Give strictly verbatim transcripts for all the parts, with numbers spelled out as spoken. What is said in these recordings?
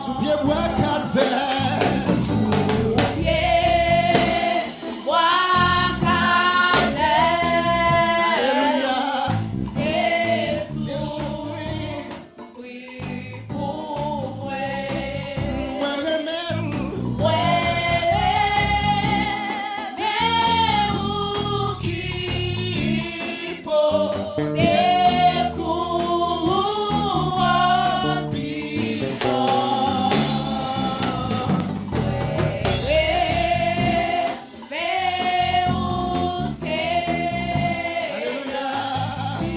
Sou pye bwa Kalvè. Sou pye bwa Kalvè. Alelouya. Jezi te soufri pou mwen. Mwen renmen ou. Mwen renmen ou ki pote kouwòn pi fò. Mwen renmen ou, Senyè. Alelouya. Pi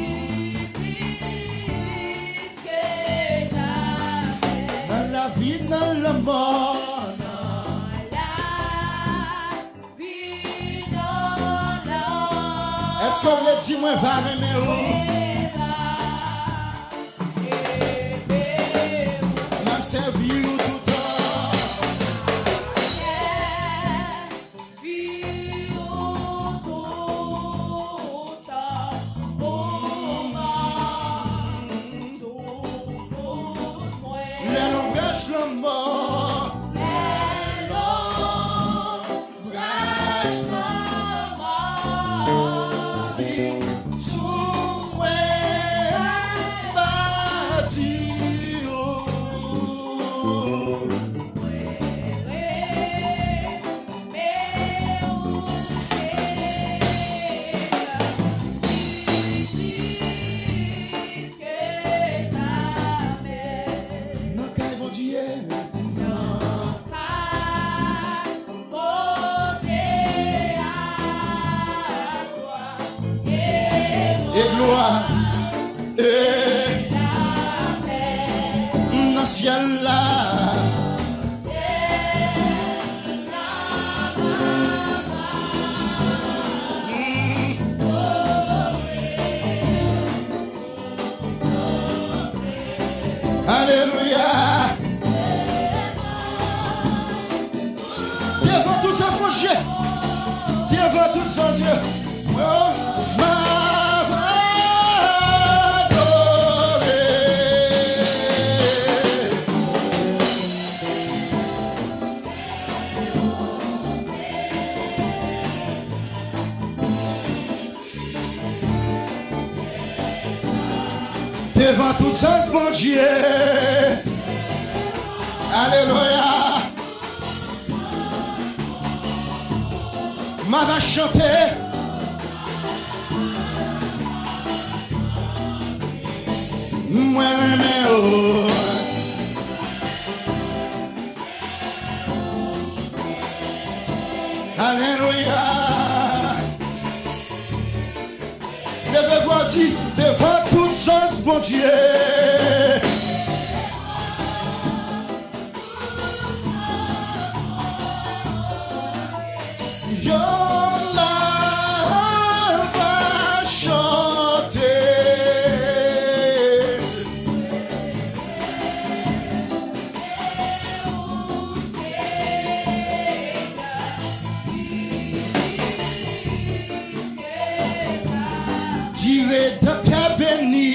plis ke zanmi. Nan lavi, nan lanmò. Nan lavi, nan lanmò. Èske w vle di mwen va renmen ou? Mwen va renmen ou. M a sèvi ou toutan. Sèvi ou toutan. Lè lonbraj lanmò. Lè lonbraj lanmò. Vin sou mwen, m a di ou. Mwen renmen ou, Senyè, pi plis ke zanmi. Nan kay Bondye. Nan kay Bondye a glwa e glwa. E nan syèl la. Alelouya. Devan tout sans Bondye. Devan tout sans Bondye. Oh, m ap adore. Devan tout sans Bondye. Alelouya. M a va chante. Mwen renmen ou. Alelouya. Leve vwa w di, devan tout sans Bondye. Yo, m a va chante. Di Redanmtè beni.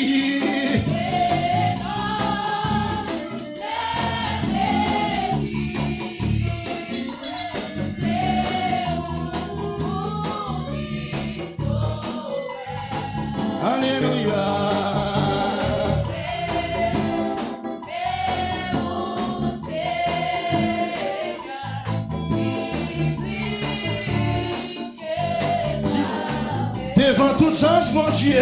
Alelouya. Devan tout sans Bondye.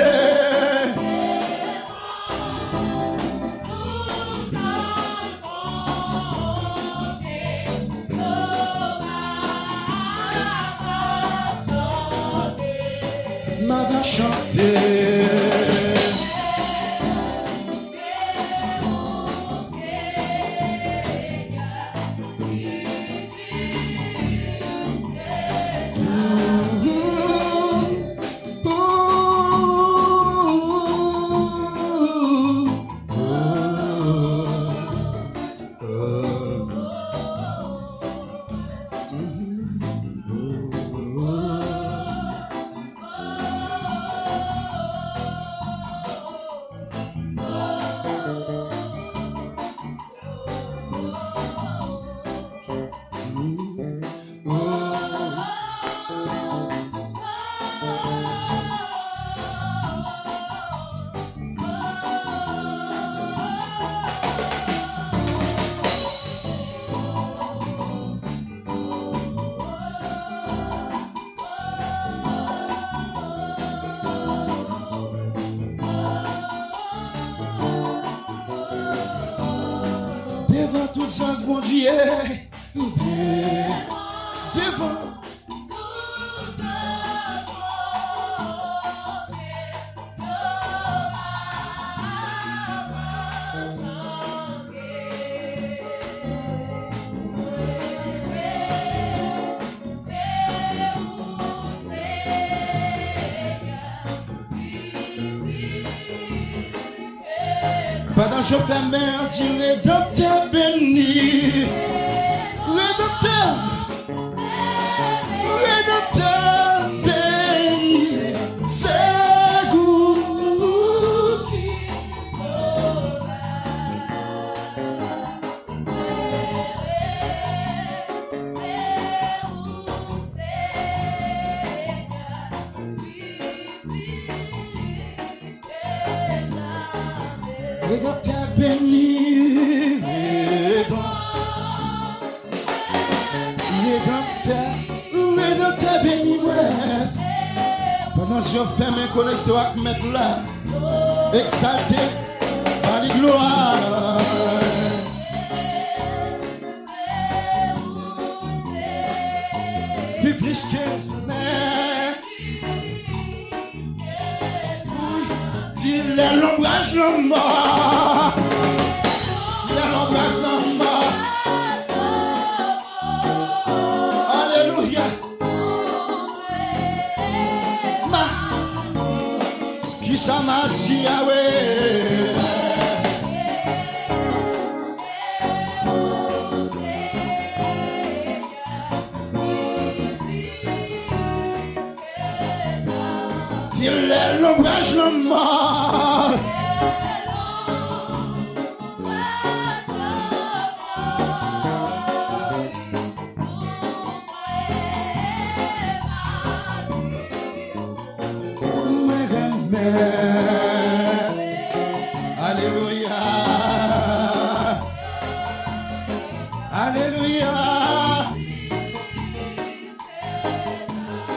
M a va chante. Tout sans Bondye, de-, devan. Pandan je fèmen, di Redanmtè beni. Redanmtè, Redanmtè beni, se ou ki sove. Redanmtè beni, Redan-, Redanmtè, Redanmtè beni mwen. Pandan zye w fèmen, konekte w ak Mèt la. Egzalte, ba li glwa. Pi plis ke mè. Di lè lonbraj lanmò. Lè lonbraj lanmò. Alelouya. Ma. Kisa m a di Yawe? Di lè lonbraj lanmò. Mwen renmen. Alelouya. Alelouya.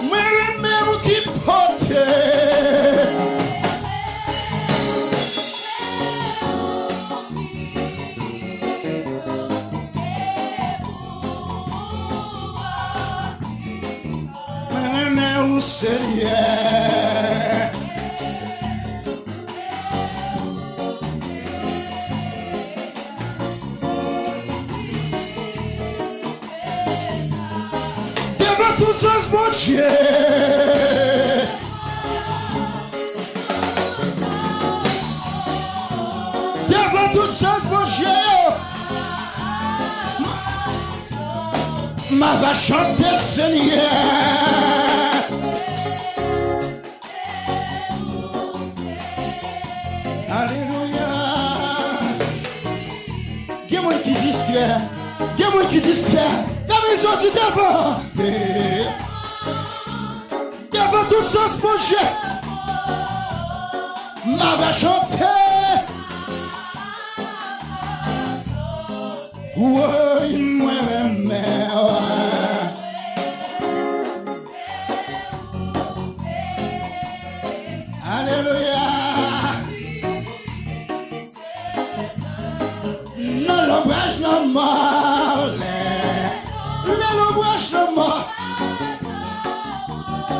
Mwen renmen ou ki pote. Mwen renmen ou, Senyè. Devan tout sans Bondye. Devan tout sans Bondye yo. M a va chante Senyè. Alelouya. Gen moun ki distrè. Gen moun ki distrè. Fèmen zye w, di devan. Devan tout sans Bondye. M a va chante. Woy, mwen renmen w. Alelouya. Nan lonbraj lanmò, lè, lè lonbraj lanmò,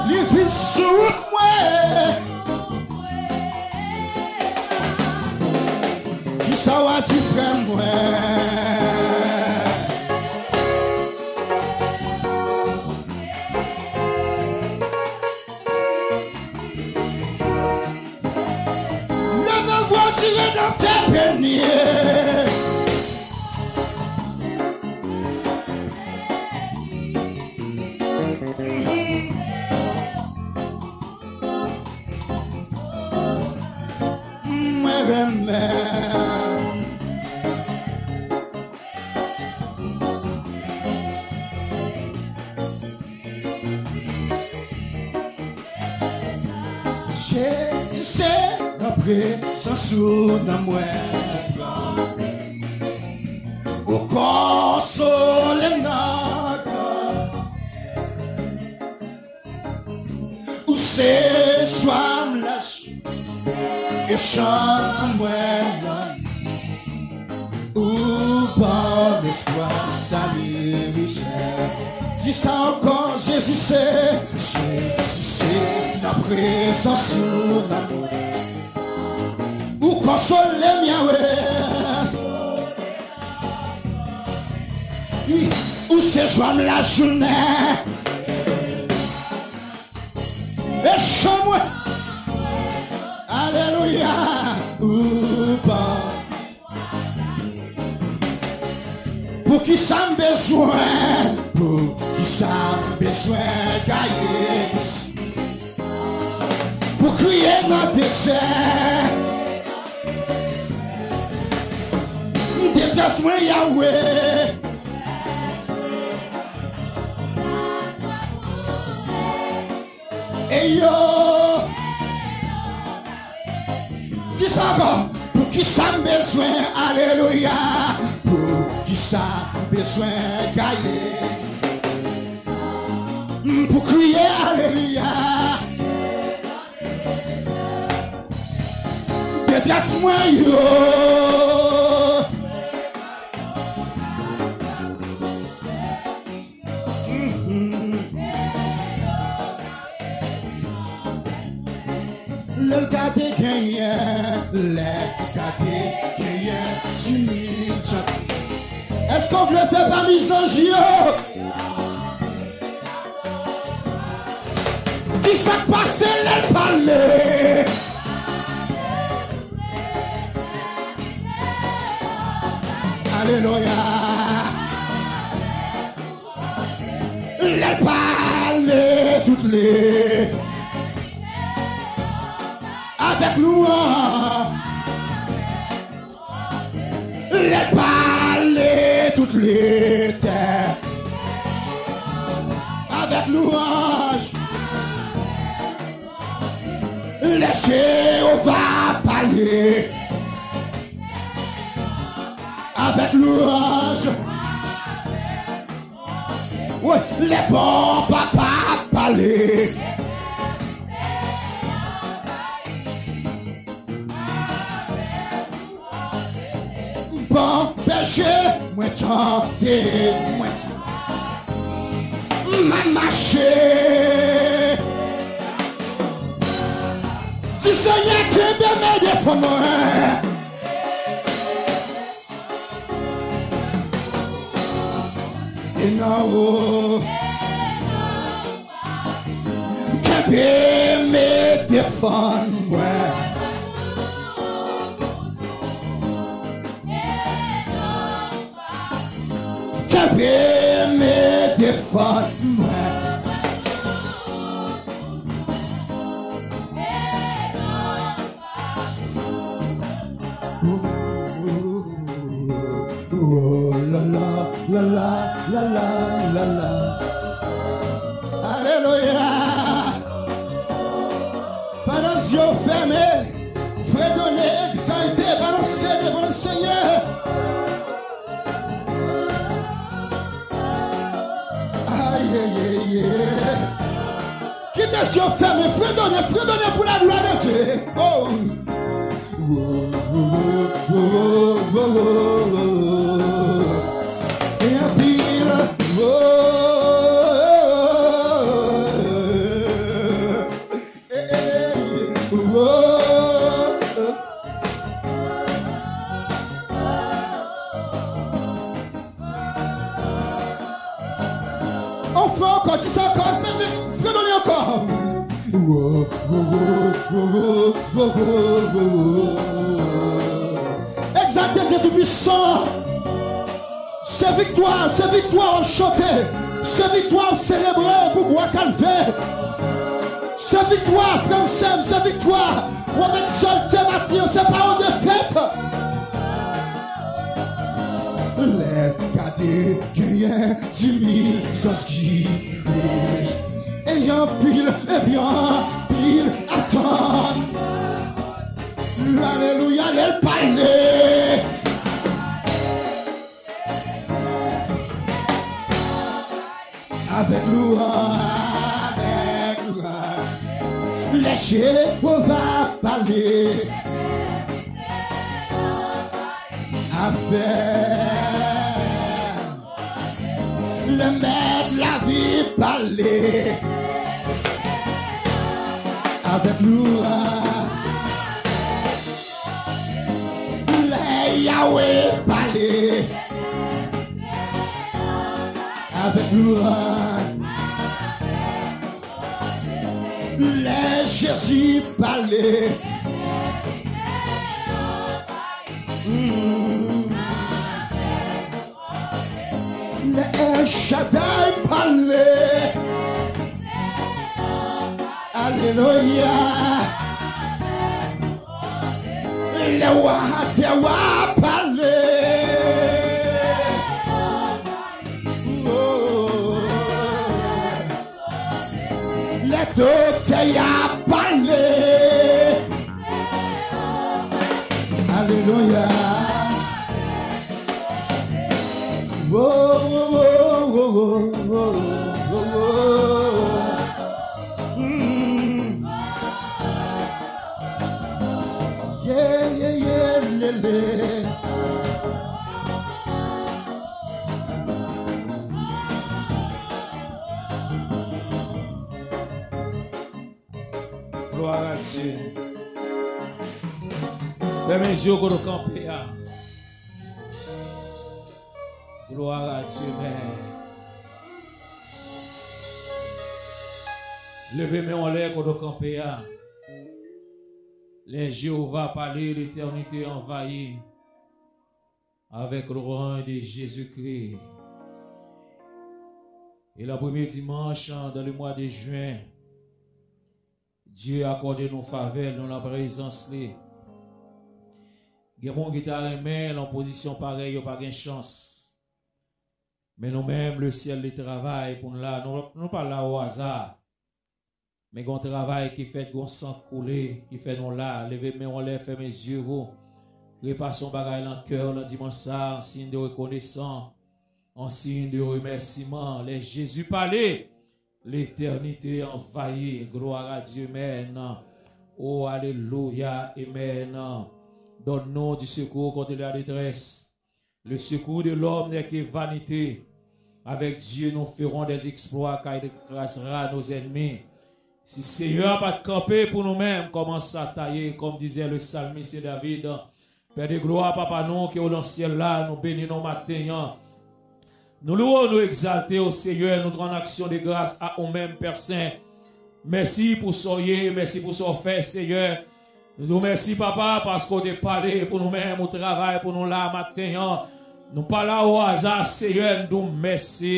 li vin sou wout mwen. Kisa w a di frè mwen? Leve vwa w, di Redanmtè beni. Mwen renmen. Jezi se nan prezans ou nan mwen. Ou konsole m nan kè. Ou se jwa m, lach e chan mwen nan. Ou ban Espwa, sali, richès. Di sa ankò, Jezi se, Jezi se nan prezans ou, nan mwen. Ou konsole m, Yahweh. Ou se jwa m lajounen. E chan mwen. Alelouya. Ou pa. Poukisa m bezwen, poukisa m bezwen gaye? Pou kriye nan dezè. Detrès mwen, Yahweh. E yo. Di sa ankò. Poukisa m bezwen, alelouya? Poukisa m bezwen gaye? Pou kriye, alelouya. Detrès mwen yo. Lè l gade genyen, lè l gade genyen, timid jan. Èske w vle fè pami zanj yo? Ki sa k pase lè l pale? Alelouya. Lè l pale tout lè. Avèk lwanj. Lè l pale tout lè tè. Avèk lwanj. Lè Jewova pale. Avèk lwanj. Wi, lè bon papa pale. Bon bèje mwen tande mwen. M ap mache. Di Senyè kenbe men defann mwen. E nan ou. Kenbe men defann mwen. Kenbe men defann mwen. Oh, la, la, la, la, la, la, la, la. Alelouya. Pandan zye w fèmen, fredone, egzalte, balanse devan Lesenyè. Ay, ay, ay, ay. Kite zye w fèmen, fredone, fredone pou laglwa de Dye. Oh. Wo, wo, wo. Gen anpil. Wo. Ey, ey, ey, wo. On fwa ankò, di sa ankò, fè li, fè li ankò. Wo, wo, wo. Egzalte Dye Toupisan. Se viktwa, se viktwa w ap chante. Se viktwa w ap selebre pou bwa Kalvè. Se viktwa, frè m, sè m, se viktwa. W ap egzalte maten an, se pa yon defèt. Lè gade genyen dimil zanj ki rej. E anpil, ebyen anpil atann. Alelouya, lè l pale. Avèk lwanj, avèk lwanj. Lè Jewova pale. Avèk Mèt lavi pale avèk nou. Lè Yahweh pale avèk nou. Lè Jezi pale. Mm. Lè El Shaddai pale. Alelouya. Lè wa tè wa pale. Oh. Lè doktè a pale. Alelouya. Oh, oh, oh, oh. Mm. Yeah, yeah, yeah, lele. Gloire à Dieu. Fèmen je w kote w kanpe a. Gloire à Dieu, men. Leve men w anlè kote w kanpe a. Lè Jewova pale, letènite anvayi avèk lwanj de Jezikri. E le premye dimanch dan le mwa de jen, Dye akòde nou favè, nou nan prezans li. Gen moun ki ta renmen nan pozisyon parèy yo pa gen chans. Men nou menm, le syèl li travay pou n la. Nou, nou pa la o aza. Men gon travay ki fèt, gon san koule, ki fè nou la. Leve men w anlè, fèmen zye w. Repase yon bagay nan kè w nan dimanch sa, an siy de rekonesan, an siy de remèsiman. Lè Jezi pale, letènite anvayi. Gloire à Dieu, amen. Oh, alelouya, amen. Donne-nous du secours contre la détresse. Le secours de l'homme n'est que vanité. Avec Dieu, nous ferons des exploits, car il écrasera nos ennemis. Si Senyè a pa t kanpe pou nou menm, kòman sa ta ye? Comme disait le psalmiste David, Pè de glwa, Papa nou ki o nan syèl la, nou beni nou maten an. Nou louwe w, nou egzalte w, Senyè, nou rann aksyon de gras a ou menm, Pè Sen. Mèsi pou sa w ye, mèsi pou sa w fè, Senyè. Nou di w mèsi, Papa, paske w te pale pou nou menm, ou travay pou nou la maten an. Nou pa la o aza, Senyè, nou di w mèsi.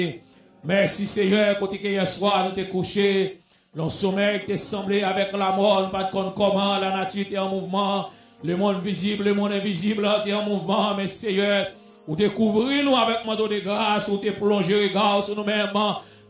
Mèsi, Senyè, kote ke yèswa nou te kouche, nan somèy ki te sanble avèk lamò, nou pa t konn kòman lanati te an mouvman, lemonn vizib, lemonn envizib te an mouvman, men Senyè, ou te kouvri nou avèk manto de gras, ou te plonje rega w sou nou menm,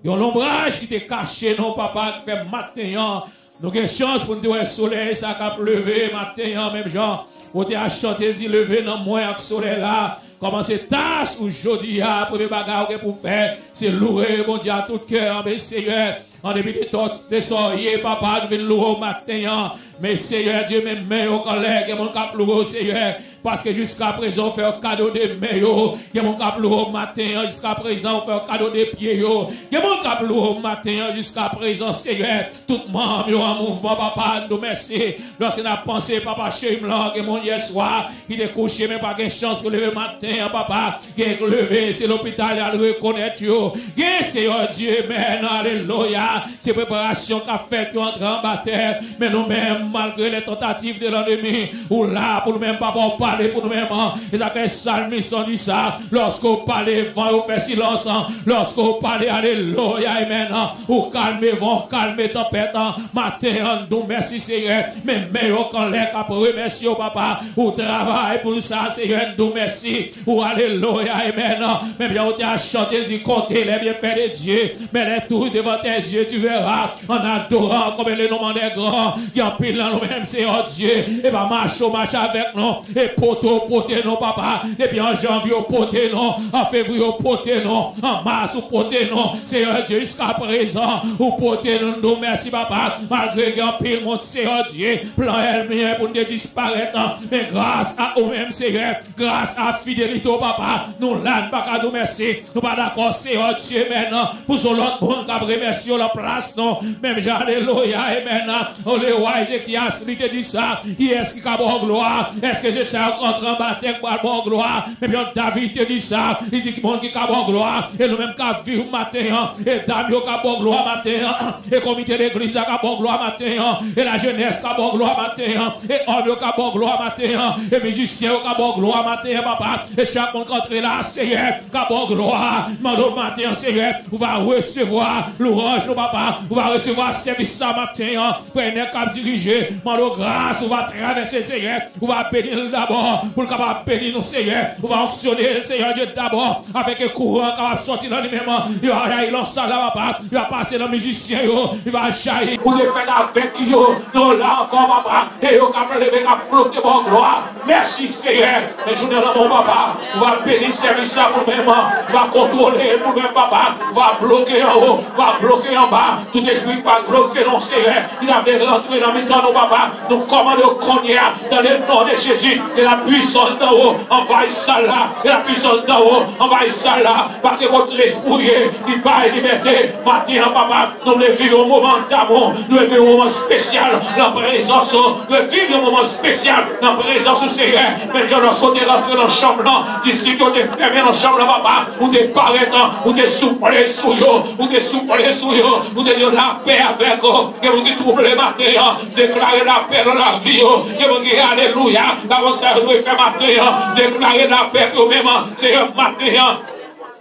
yon lonbraj ki te kache nou, Papa, ki fè maten an, nou gen chans pou n te wè solèy sa k ap leve maten an, menm jan ou te a chante di, leve nan mwen ak solèy la, kòman se tas ou jodi a, premye bagay ou gen pou fè, se louwe Bondye a tout kè an, men Senyè, an depi de tòt, de sa w ye, Papa, nou vin louwe w maten an, men Senyè Dye, men men yo k anlè, gen moun k ap louwe w, Senyè, paske jiska prezan ou fè yo kado de men yo. Gen moun k ap louwe w maten an, jiska prezan ou fè yo kado de pye yo. Gen moun k ap louwe w maten an, jiska prezan, Senyè, tout manm yo an mouvman, Papa, n di w mèsi. Lòske n ap panse, Papa cheri m lan, gen moun yèswa ki te kouche, men pa gen chans pou leve maten an, Papa. Gen k leve, se lopital y al rekonèt yo. Gen, Senyè Dye, men, alelouya. Se preparasyon k ap fèt, yo antre anba tè. Men nou menm, malgre les tentatives de l'ennemi, ou la pou nou menm, Papa, ou pale pou nou menm. E sa fè salmis lan di sa, lòske ou pale, van yo fè silans. Lòske ou pale, alelouya, amen, ou kalme van, ou kalme tanpèt. Maten an, n di w mèsi, Senyè. Men men yo k anlè k ap remèsye w, Papa. Ou travay pou nou sa, Senyè, n di w mèsi. Ou alelouya, amen. Menm jan ou te a chante, di, comptez les bienfaits de Dieu, mets-les tous devant tes yeux, tu verras, en adorant comme le nom est grand. Gen anpil nan nou menm, Senyè Dye, e pa mache ou mache avèk nou, e Oktòb ou pote nou, papa. Depi an janvye ou pote nou, an fevriye ou pote nou, an mas ou pote nou. Seyè Dye, jiskaprezan, ou pote nou, nou di w mèsi, papa. Malgre gen anpil moun, Seyè Dye, plan ènmi an pou n te disparèt, men gras a ou menm, Seyè, gras a fidelite w, papa, nou la, n pa ka di w mèsi. Nou pa dakò, Seyè Dye, men, pou se yon lòt moun k ap remèsye w nan plas nou. Menm jan, alelouya, amèn. O lewa Ezekyas, li te di sa, kiyès ki ka ba w glwa? Èske se sa yo k rantre anba tè k pral ba w glwa? Menm jan David te di sa, li di, ki moun ki ka ba w glwa? E nou menm k ap viv maten an, e dam yo ka ba w glwa maten an, e komite legliz la ka ba w glwa maten an, e lajenès ka ba w glwa maten an, e òm yo ka ba w glwa maten an, e mizisyen yo ka ba w glwa maten an, papa. E chak moun k antre la, Seyè, ka ba w glwa. Mande w maten an, Seyè, ou va resevwa lwanj nou, papa. Ou va resevwa sèvis sa maten an. Frè Nèg k ap dirije, mande w gras, ou va travèse, Seyè. Ou va beni l dabò, pou l kapab beni nou, Seyè. Ou va onksyone l, Seyè Dye, dabò, afin ke kouran kapab sòti nan li menm. Li va jayi nan sal la, papa. Li va pase nan mizisyen yo. Li va jayi. Ou te fèt avèk yo. Nou la ankò, papa. E yo k ap leve, k ap flote ba w glwa. Mèsi, Seyè. Men jounen an nan men w, papa. Ou va beni sèvis sa pou nou menm. Ou va kontwole l pou nou menm, papa. Ou va bloke anwo. Ou va bloke anba. Tout espri ki pa bloke nou, Seyè, ki ta vle rantre nan mitan nou, papa, nou kòmande w kounye a, dans le nom de Jésus, que la puissance d'en haut envahisse sal la, que la puissance d'en haut envahisse sal la, paske kot lespri w ye, li bay libète. Maten an, papa, nou vle viv yon moman damou, nou vle viv yon moman espesyal nan prezans ou, nou vle viv yon moman espesyal nan prezans ou, Seyè. Menm jan lòske w te rantre nan chanm lan, disip yo te fèmen nan chanm lan, papa, ou te parèt, ou te soufle sou yo, ou te soufle sou yo, ou te di, lapè avèk ou. Gen moun ki twouble maten an, deklare lapè nan lavi yo. Gen moun ki, alelouya, pa konn sa yo dwe fè maten an, deklare lapè pou yo menm, Seyè, maten an.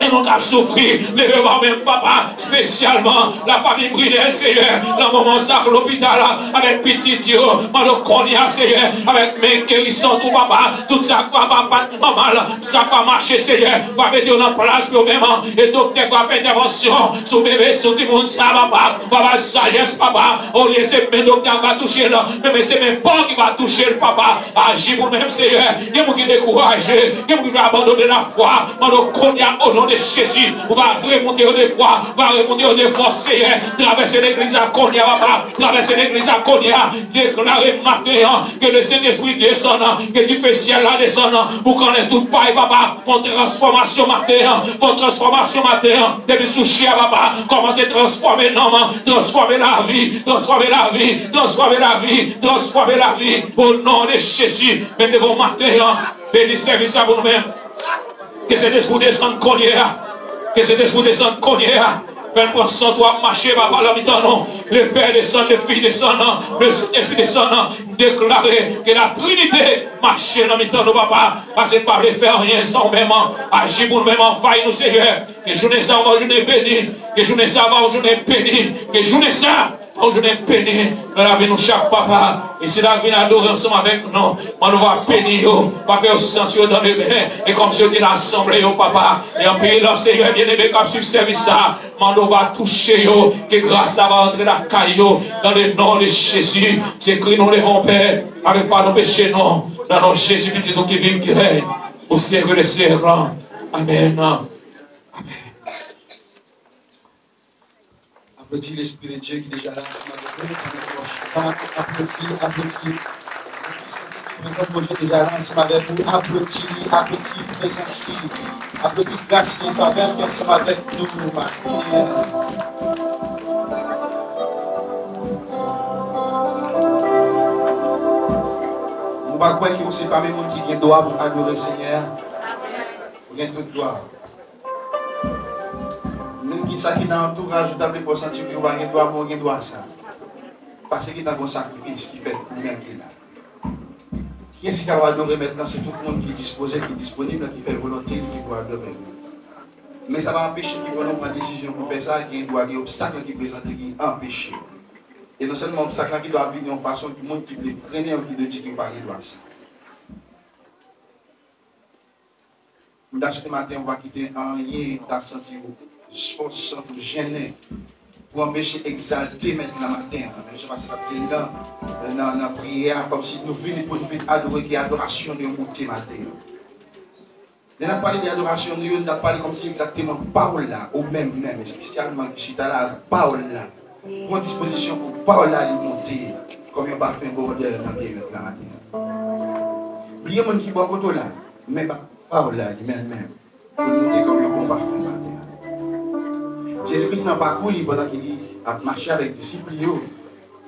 E moun k ap soufri, leve ba w menm, papa, espesyalman lafanmi Brilè, Seyè, nan moman sa k lopital la, avèk pitit yo, mande w kounye a, Seyè, avèk men gerisant ou, papa, tout sa k pa, pa, pa t nòmal, tout sa k pa mache, Seyè, va mete yo nan plas yo menm, e doktè va fè entèvansyon sou bebe, sou timoun sa, papa, va ba l sajès, papa, olye se men doktè a va touche l, men, men se men pa w ki va touche l, papa, aji pou nou menm, Seyè. Gen moun ki dekouraje, gen moun ki vle abandone lafwa. Mande w kounye a, o non de Jezi, ou va remonte yo de fwa, ou va remonte yo de fòs, Seyè. Travèse legliz la kounye a, papa. Travèse legliz la kounye a. Deklare maten an ke le Sentespri desann, ke dife syèl la desann, boukannen tout pay, papa. Fè yon transfòmasyon maten an, fè yon transfòmasyon maten an. Depi sou chè a, papa, kòmanse transfòme nanm, transfòme lavi, transfòme lavi, transfòme lavi, transfòme lavi. O non de Jezi, menm devan w maten an, beni sèvis la pou nou menm. Ke Sentespri w desann kounye a. Ke Sentespri w desann kounye a. Fè l pran sant w ap mache, papa, nan mitan nou. Le Pè desann, le Fis desann, le Sentespri desann. M deklare ke la Trinite mache nan mitan nou, papa. Paske n pa vle fè anyen san w menm. Aji pou nou menm, anvayi nou, Seyè. Ke jounen sa a va yon jounen beni. Ke jounen sa a va yon jounen beni. Ke jounen sa a yon jounen beni nan lavi nou chak, papa. E si la vin adore ansanm avèk nou, mande w va beni yo, va fè yo santi yo dans les mains, e kòmsi yo te nan asanble yo, papa. E anpil, Seyè byeneme, k ap swiv sèvis sa, mande w va touche yo, ke gras la va rantre lakay yo, dans le nom de Jésus. Se kri nou leve, Pè, avèk padon peche nou, nan non Jezi, Pitit ou ki viv, ki règne au siècle des siècles. Amèn. Amèn. Aplodi Lespri de Dye ki deja la ansanm avèk nou. Pandan ke w ap chante, aplodi, aplodi. Prezans Bondye deja la ansanm avèk ou. Aplodi, aplodi prezans li. Aplodi gras li, favè li ansanm avèk nou maten an. Nou pa kwè ke ou se pami moun ki gen dwa pou adore Senyè a? Ou gen tout dwa. Menm ki sa ki nan antouraj ou ta vle fè w santi ke ou pa gen dwa, men w gen dwa sa. Paske gentan gon sakrifis ki fèt pou ou menm ki la. Kiyès ki ka adore Mèt lan? Se tout moun ki dispoze, ki disponib, ki fè volonte li ki pou adore l. Men sa pa anpeche ke pandan w pran desizyon pou fè sa, gen dwa gen obstak ki prezante ki anpeche w. E non sèlman obstak lan ki dwe vini yon fason ki moun ki vle frennen w ki dwe di ke w pa gen dwa sa. M ta swete maten ou pa kite anyen ta santi w fòs, santi w jennen. pou anpeche egzalte Mèt la maten an. Menm jan pastè t ap di l nan, nan, nan priyè a, kòmsi nou vini pou n vin adore, ke adorasyon nou monte maten an. Lè n ap pale de adorasyon nou yo, n ap pale kòmsi egzakteman pawòl la, ou menm menm, espesyalman ki chita la, pawòl la. Pran dispozisyon pou pawòl la li monte kòm yon pafen bon odè nan pye Mèt la maten an. Bliye moun ki bò kote w la, men pa pawòl la li menm menm pou l monte kòm yon bon pafen maten an. Jezi Kris nan pakou li pandan ke li ap mache avèk disip li yo,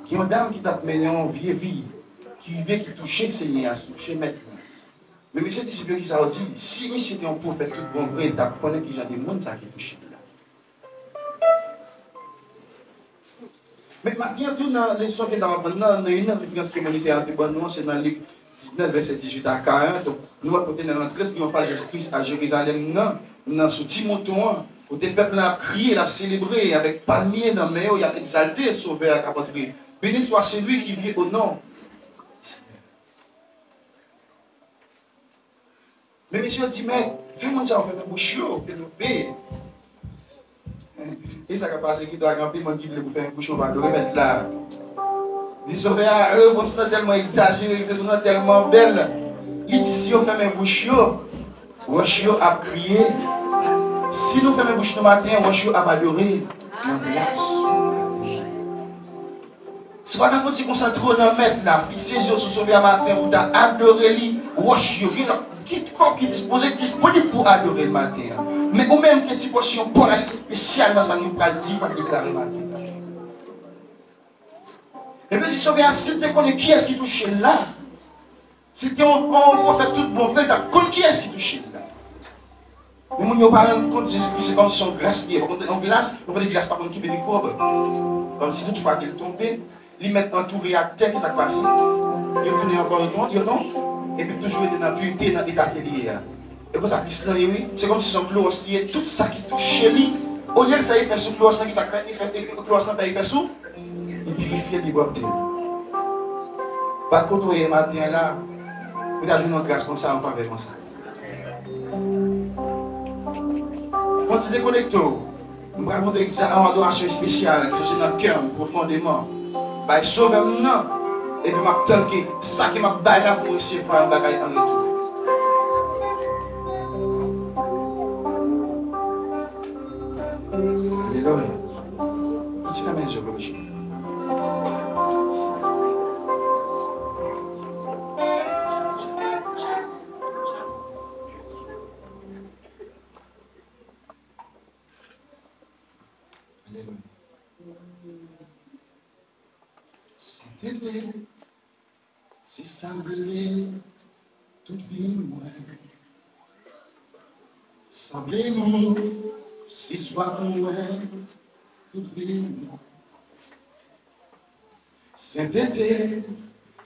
gen yon dam ki t ap mennen yon vye vi, ki rive ki touche Senyè a, touche Mèt la. Men mesye disip yo, kisa yo di? Si misye te yon pwofèt tout bon vre, li t ap konnen ki jan de moun sa ki touche l la. Men maten an tou, nan leson ke n ap aprann nan, nan youn nan referans ke monitè a te ban nou an, se nan Lik diznèf, vèsè dizuit a karant. Donk, nou wè kote nan rantre triyonfal Jezi Kris a Jerizalèm nan, nan sou ti mouton an, kote pèp la ap kriye, l ap selebre avèk palmye nan men yo, y ap egzalte Sovè a k ap antre. Béni soit celui qui vient au nom. Men mesye yo di, men, fè moun sa yo fèmen bouch yo, ke nou peye. E sa k ap pase ki dwa gen anpil moun ki vle pou fèmen bouch yo, pa adore Mèt la. Li Sovè a, repons lan tèlman egzajere, repons lan tèlman bèl. Li di, si yo fèmen bouch yo, wòch yo ap kriye. Si nou fèmen bouch nou maten, wòch yo ap adore nan plas. Si w pa ta fon ti konsantre w nan Mèt la, fikse je w sou Sovè a maten pou w ta adore li, wòch yo, gen lòt, gen kò ki dispoze, disponib pou adore l maten an. Men ou menm gen ti pòsyon pa w la ki espesyal nan sa ke w pral di, w pral deklare maten an. Epi di Sovè a, si l te konnen kiyès ki touche l la, si l te yon bon pwofèt tout bon vre, l t ap konn kiyès ki touche l la. Men moun yo pa rann kont Jezi Kris se kòmsi se yon glas li ye. Ou konn yon glas, ou konn glas pa konn kenbe mikwòb. Kòmsi tout fwa ke l tonbe, li mèt antoure ak tè, kisa k pase? Yo tounen ankò, yo tonbe, yo tonbe, epi l toujou rete nan pirite, nan eta ke li ye a. E konsa Kris lan ye, wi. Se kòmsi se yon klowòs li ye. Tout sa ki touche li, olye l fè efè sou klowòs lan, kisa k fè efè, klowòs lan fè efè sou li pirifye l, li pwòpte l. Bat kote w ye maten an la, ou ta jwenn yon gras konsa, yon favè konsa. Fò w ti dekonekte w. M pral montre egza-, yon adorasyon espesyal ki soti nan kè m pwofondeman. Bay Sovè m nan, epi m ap tann ke sa ke m ap bay la pou m resevwa yon bagay an retou. Alelouya. Ou ti fèmen je w, Lojik. Alelouya. Sentete, se sa m vle tout vi mwen. Sanble ou, se swa mwen, tout vi mwen. Sentete,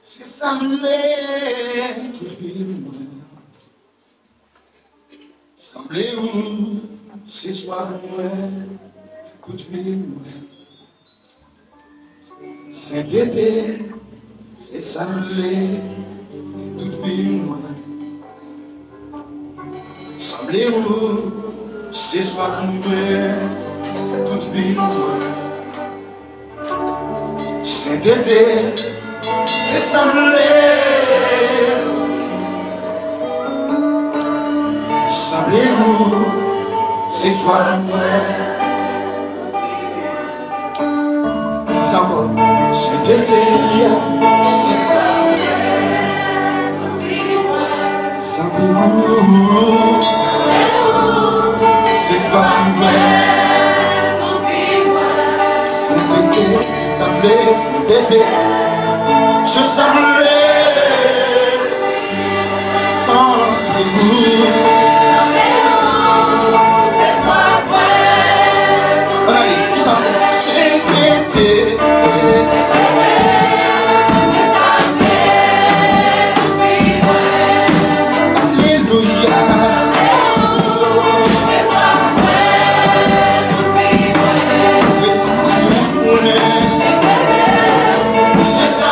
se sa m vle, tout vi mwen. Sanble ou, se swa mwen, tout vi mwen. Sentete, se sa m vle, tout vi mwen. Sanble ou, se swa mwen, tout vi mwen. Sentete, se sa m vle. Sanble ou, se swa mwen. Sa ankò. Sentete, se sa m vle. Sanble ou, se swa mwen. Sentete, sanble, sentete, se sa m vle. Sanble ou, se swa mwen. Ann ale, di sa. Sentete. Alelouya. Se sa.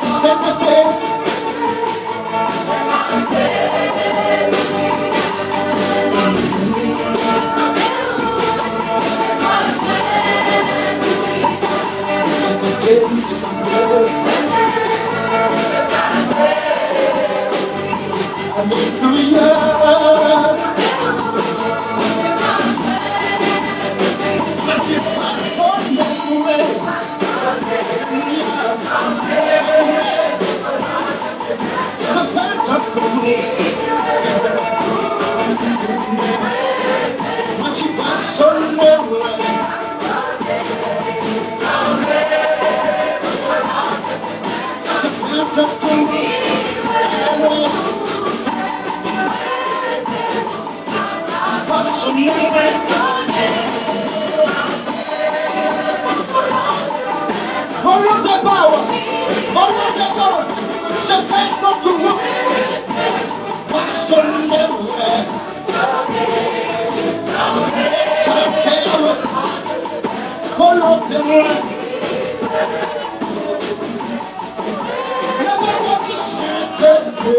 Step the pace. Alelouya. Alelouya. Alelouya. Motivasyon mwen. Alelouya. Passion mwen. Volonte pa w. Volonte pa w. Se fè tankou w. Passion mwen. Sa ke w. Volonte mwen. Leve vwa ti Sentespri.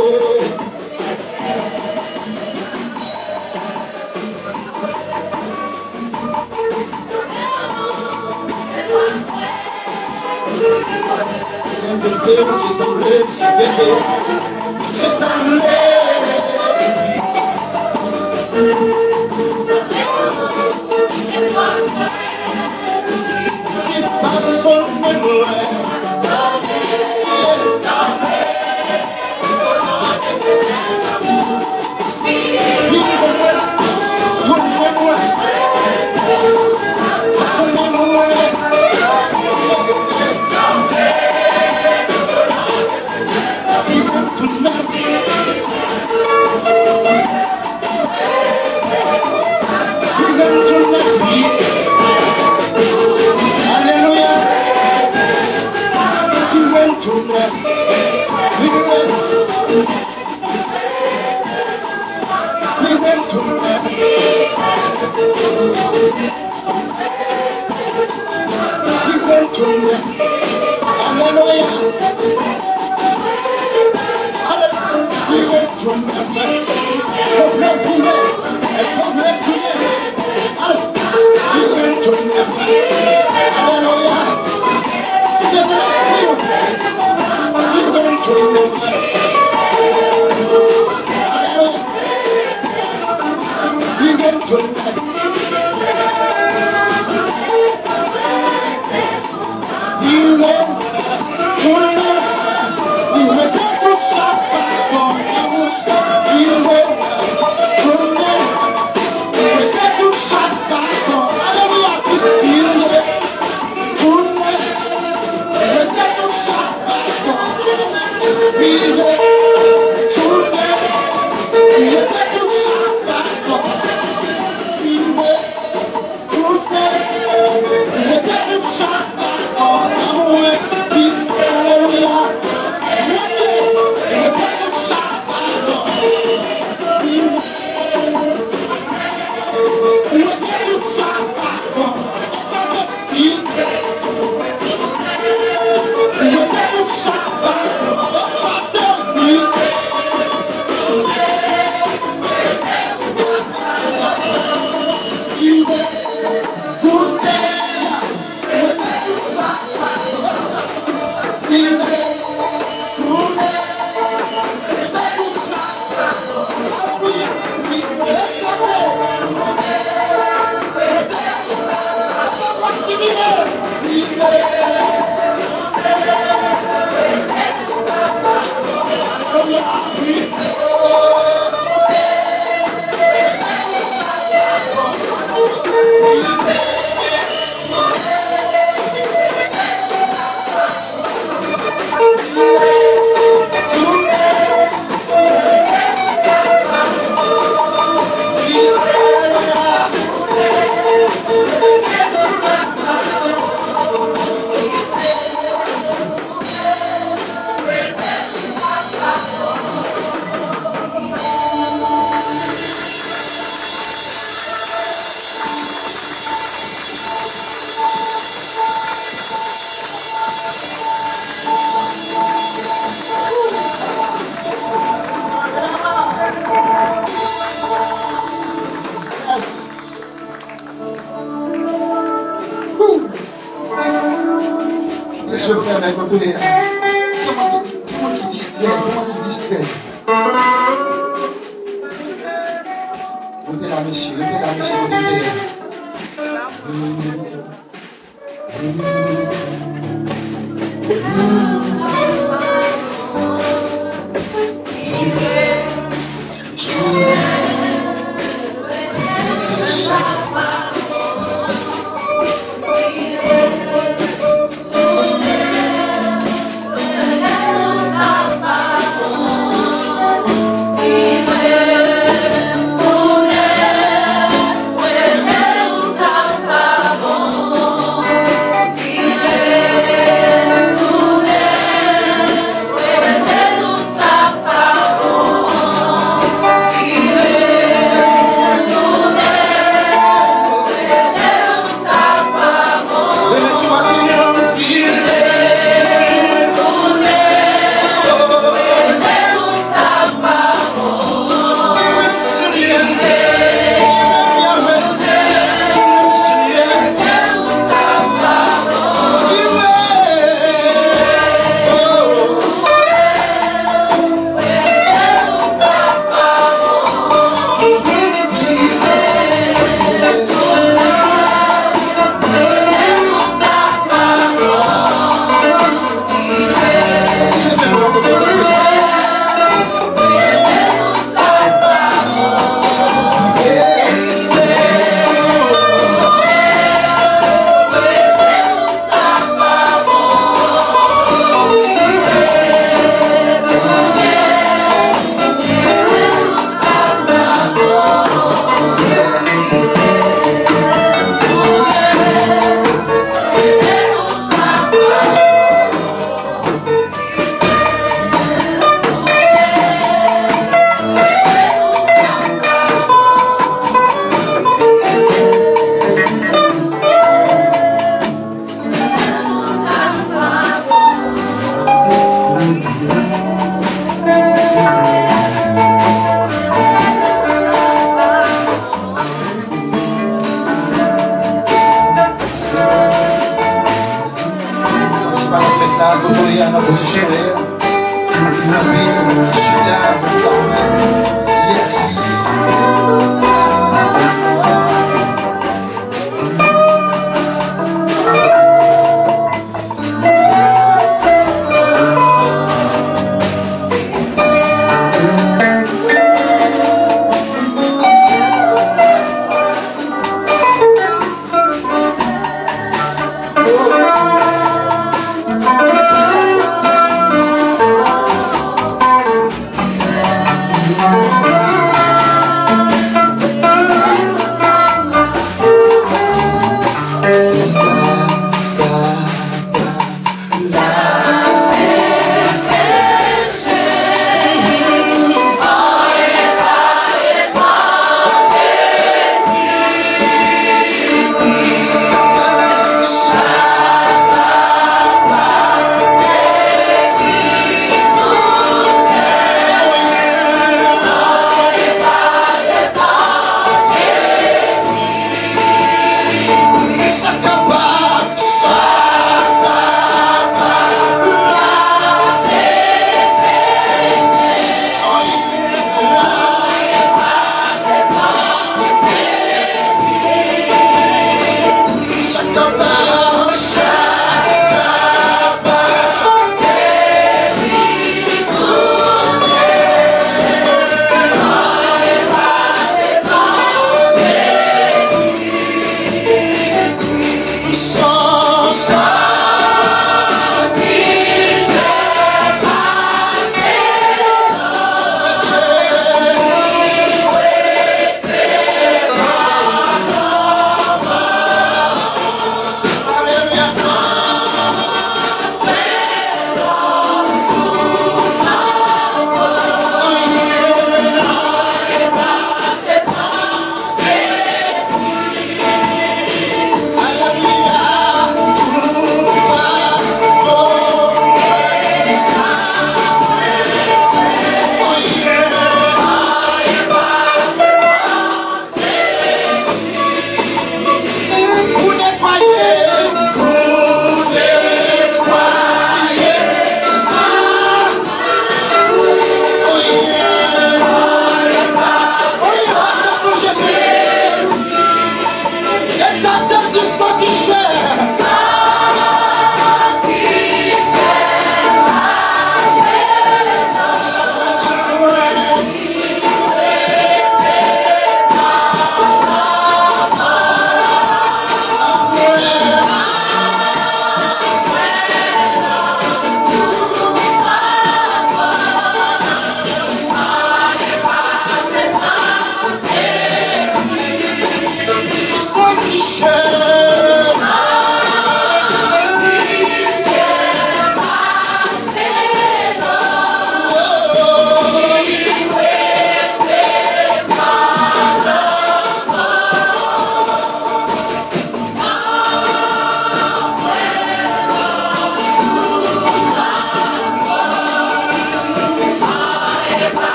Se bebe, se sanble, se bebe, se sanble. Ki pa sonn mwen. Vin mwen, tounen mwen. Sonn mwen. Vin mwen, tounen. Freedom tonight. Alelouya. Freedom tonight. Freedom. Freedom tonight. Freedom tonight. Alelouya. Alelouya. Souple, vire. Souple, tounen. Ale. Vire, tounen. Alelouya. Sentespri. Vire, tounen. Alelouya. Vire, tounen. Vire, tounen, li rete pou sa pa bon. Vire, tounen, li rete pou sa pa bon. Alelouya, di vire, tounen, li rete pou sa pa bon. Vire, tounen, li rete pou sa pa bon. Vire, Zye fèmen, kote w ye la? Ki moun ki, ki moun ki distrè? Ki moun ki distrè? Rete la, mesye, rete la, mesye, kote w ye. Prensipal mèt la, kote w ye a nan pozisyon w ye a. Kanpe, chita, yes.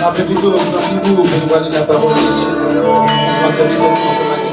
Apre videyo, nou fin pou yo, pou nou pale lapawòl de Dye. Ansanm, se videyo, nou